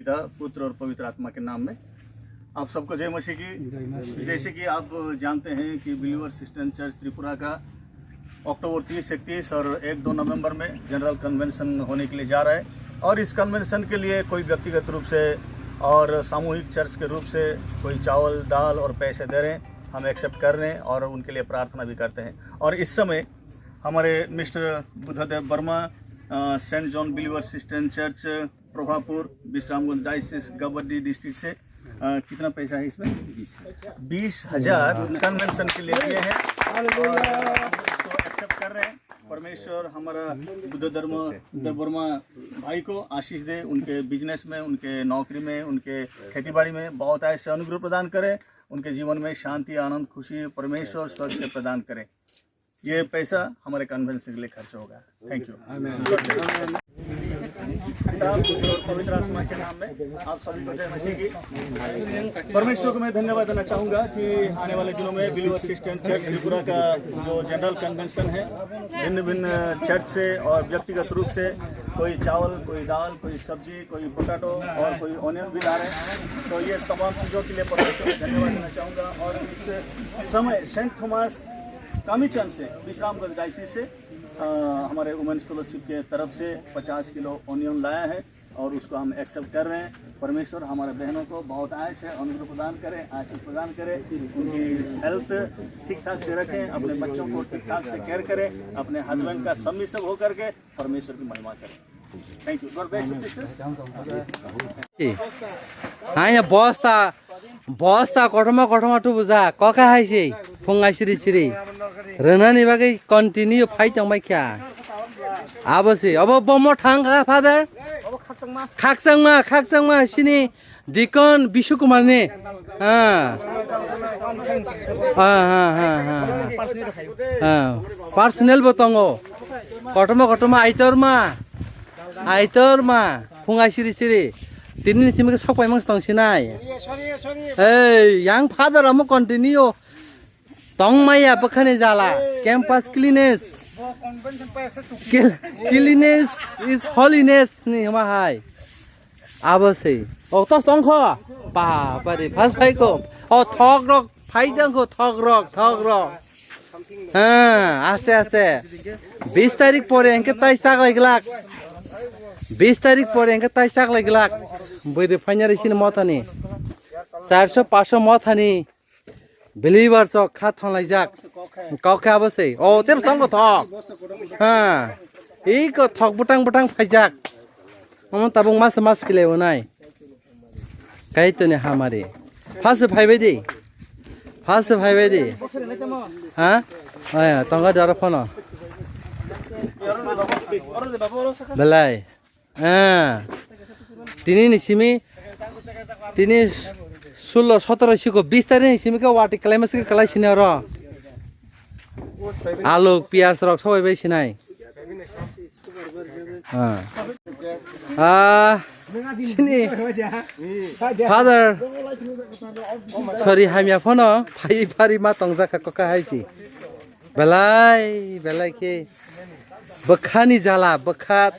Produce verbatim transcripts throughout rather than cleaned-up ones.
पिता, पुत्र और पवित्र आत्मा के नाम में। आप सबको जय मसीह की। जैसे कि आप जानते हैं कि बिलीवर्स क्रिश्चियन चर्च त्रिपुरा का अक्टूबर तीस, इकतीस और एक दो नवंबर में जनरल कन्वेंशन होने के लिए जा रहा है, और इस कन्वेंशन के लिए कोई व्यक्तिगत रूप से और सामूहिक चर्च के रूप से कोई चावल, दाल और पैसे दे रहे हैं, हम एक्सेप्ट कर रहे हैं और उनके लिए प्रार्थना भी करते हैं। और इस समय हमारे मिस्टर बुद्धदेव वर्मा, अ, saint John believers Christian church Prabhapur, Bishramganj diocese, Gabardi district से, अ, कितना पैसा है इसमें? बीस हजार कन्वेंशन के लिए दिए हैं। और हम इसको एक्सेप्ट कर रहे हैं। परमेश्वर हमारा बुद्ध धर्म देव वर्मा भाई को आशीष दे, उनके बिजनेस में, उनके नौकरी में, उनके खेती बाड़ी में बहुत ऐसे अनुग्रह प्रदान करे, उनके जीवन में शांति, आनंद, खुशी परमेश्वर स्वर्ग से प्रदान करे। ये पैसा हमारे कन्वेंशन के लिए खर्च होगा। Thank you. पिता, पुत्र और पवित्र आत्मा के नाम में आप सभी को जय मसीह की। परमेश्वर को मैं धन्यवाद देना चाहूँगा कि आने वाले दिनों में बिलीवर्स क्रिश्चियन चर्च त्रिपुरा का जो जनरल कन्वेंशन है, भिन्न भिन्न चर्च से और व्यक्तिगत रूप से कोई चावल, कोई दाल, कोई सब्जी, कोई पोटैटो और कोई ऑनियन भी ला रहे हैं। तो ये तमाम चीज़ों के लिए परमेश्वर को धन्यवाद देना चाहूँगा। और इस समय सेंट थॉमस कमीचंद से, विश्रामगंज डायसिस से, अ, हमारे वुमेन्स फेलोशिप के तरफ से पचास किलो ऑनियन लाया है और उसको हम एक्सेप्ट कर रहे हैं। परमेश्वर हमारे बहनों को बहुत आयुष है, अनुग्रह प्रदान करें, आशीष प्रदान करें, उनकी हेल्थ ठीक ठाक से रखें, अपने बच्चों को ठीक ठाक से केयर करें, अपने हस्बैंड का सबमिसिव होकर के परमेश्वर की महिमा करें। Thank you. God bless you, sister. Hai ya, bosta, bosta, kothoma, kothoma tu buja, koka hai si, phunga siri siri. Rena ni bagai continue fight tong bai kya. Abo si, abo bomo thang ka, father? Khakchangma, khakchangma, sini, Deacon Bishu Kumar ni. Ha. Ha, ha, ha, ha, ha. Ha. Personal bo tongo. Kothoma, kothoma, aitor ma. Aitor ma. Phunga siri siri. Tini ni simi ke sok pai mang tong sinai. Hey, yang father amo continue. Tongmaya bwkhani jala, campus cleanliness. Clean-, cleanliness is holiness ni hwnma hai. Abo se. O tos tongkho. Ba, ba re, first phai ko. O thok rok, phai jang ko, thok rok, thok rok. Ha, aste, aste. Bis tarik pore engke tai chak lai glak. Bis tarik pore engke tai chak lai glak. Bui de phai nari sini mothani. Charso, paso mothani. Believers rok kha thanglaijak. Kok khe abo se. O, tebo tongo thok. Ha. Iko thok bwtang bwtang phaijak. Omo tabuk mas mas khilai onai. Kaitoni hamari. Phase phaibai di. Phase phaibai di. Ha? Aya, tongo daro phano. Belai. Ah. Tini ni simi, tini sulo sotoro siko bis tarik ni simi ke wati kalai masi kalai sini oro. Alu, pias rok sobai bai sinai. Ah. Ah, sini. Father. Sorry, hamya phano. Phai phari ma tongja kha koka hai si. Belai, belai ke. Bwkhani jala, bwkha.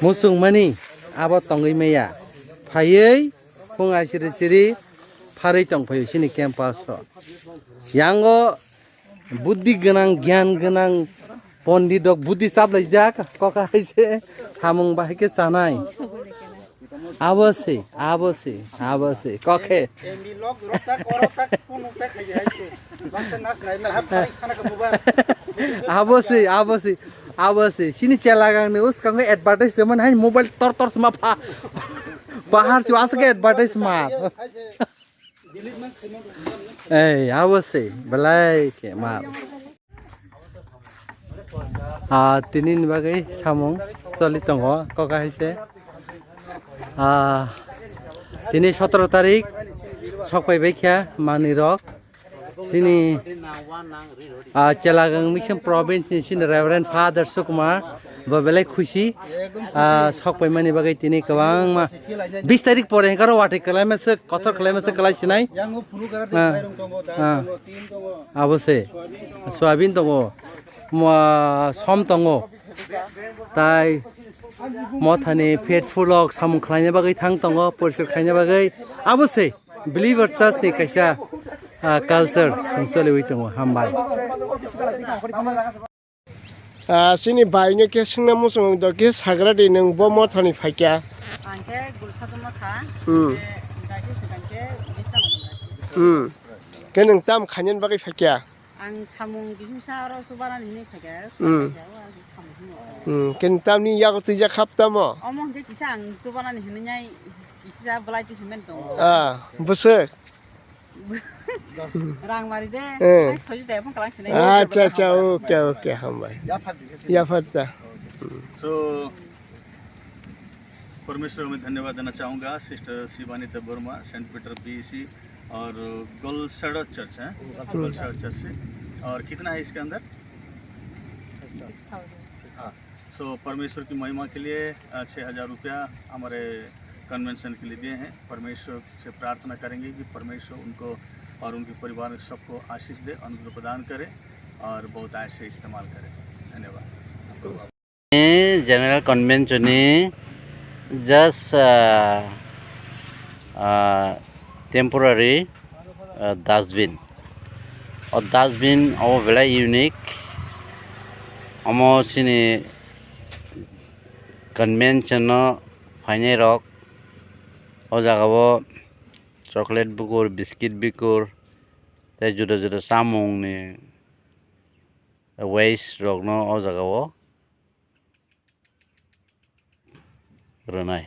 Muchungmani abo tongwi maya. Phaiwi phung aisiri siri pharwi tongphaio chini campus o. Yango buddhi gwnang, gyan gwnang pondit rok buddhi chaplaijak, kok hai se samung bahai khe chanai. Abo se, abo se, abo se, kok khe. Abo se, abo se, abo se. Chini chelagang ni uskango advertise jaman hai mobile tor tor sma pha. Bahar chu asuk advertise ma. Ei, abo se, belai khe ma. Ah, tini ni bagwi samung choli tongo, kok hai se. Ah, tini sotoro tarik, sok pai bai kha manwi rok. Chini, ah, Chelagang Mission Province ni chini Reverend Father Sukumar, bo belai khusi, ah, sok paimani bagwi tini kwbangma bis tarik pore hwnkhe aro watwi kwlaima se, kotor kwlaima se kwlai sinai. Ah, ah, abo se, soyabin tongo, mo-, som tongo, tai Mothani faithful rok samung khlaina bagwi thang tongo, poriskar khlaina bagwi. Abo se believer church ni kaisa, ah, culture chwng choliwi tongo. Hambai. Ah, chini bai no khe swngna muchung do khe sagra di, nwng bo mothani phaikya? Ang khe Gulsadu motha. Hmm. Khe Daichi Sudang khe Bisramoni. Hmm. Khe nwng tam khainani bagwi phaikya? Ang samung kisisa oro chubanani hinwi phaikha. Hmm. Phaikha, o ang samung hino. Hmm. Khe nwng tamni yago twijak khap tamo? Omo hwnkhe kisa ang chubanani hinwi nai kisisa belai twi himani tongo. Ah, bwswk? Rang mari de, eh. Ai, soju de, phone kalang sinai. Acha, acha, okay, okay, hambai. Yaphar ta. So, परमेश्वर में धन्यवाद देना चाहूँगा सिस्टर Shivani Debbarma, Saint Peter PEC और गोलसड़ा चर्च है, गोलसड़ा चर्च से। और कितना है इसके अंदर? Six thousand. हाँ, सो परमेश्वर की महिमा के लिए, अ, छः हज़ार रुपया हमारे कन्वेंशन के लिए दिए हैं। परमेश्वर से प्रार्थना करेंगे कि परमेश्वर उनको और उनके परिवार में सबको आशीष दे, अनुग्रह प्रदान करे और बहुत ऐसे इस्तेमाल करे। धन्यवाद। General Convention ni just, ah, ah, temporary, ah, dustbin. O dustbin omo belai unique. Omo chini convention no phainai rok o jaga o chocolate bukur, biscuit bukur, tei juda juda chamung ni waste rokno o jaga o rwnai.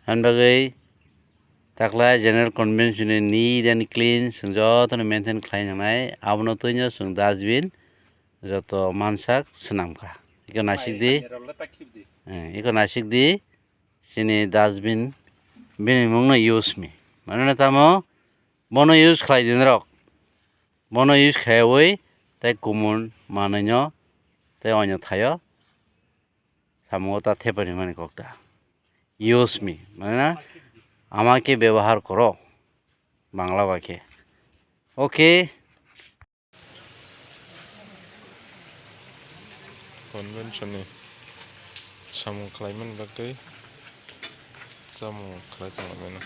Ani bagwi taklai General Convention ni neat and clean chwng jotono maintain khlai nangnai, abono twino chwng dustbin joto mansak swnamkha. Iko naisik di, eh, iko naisik di, chini dustbin bini mungno use me. Mane tamo bono use khlai di norok. Bono use khaiwi tei kumun manwino tei oino thaio samungo ta thepani mani kok ta. Use me, mane na, amake byabohar koro, Bangla bai khe. Okay. Convention ni samung khlaimani bagwi chamung khlai tonglaimano.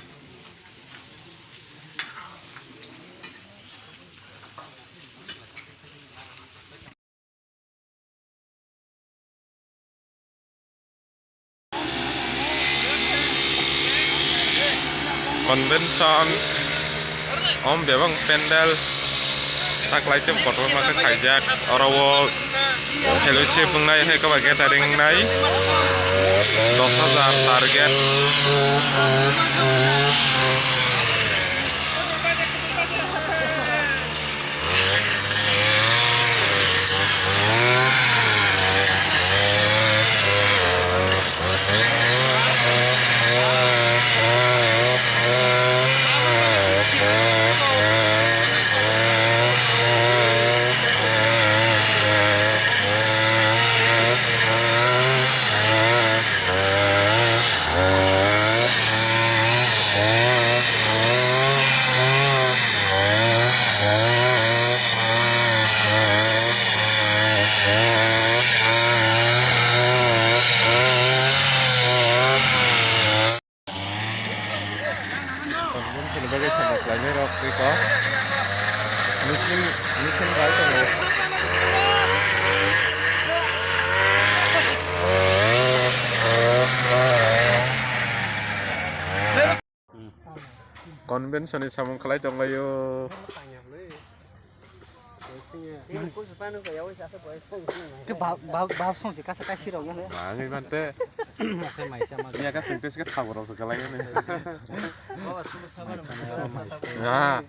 Convention om bebak pandal taklai tei kotorma khe khaijak. Oro o fellowship wngnai hai kwbangma gathering wngnai. Dos hajar target. Convention ni bagwi samung khlainai rok twi kok. Meeting, meeting bai tongo. Convention ni samung khlai tonglaio. Ke ba-, ba-, ba song se kasa kaisi rok ya. Mangai mante. Mokhe maisa ma. Miya ka sing tes ke thago rok se kalai ne. Ah.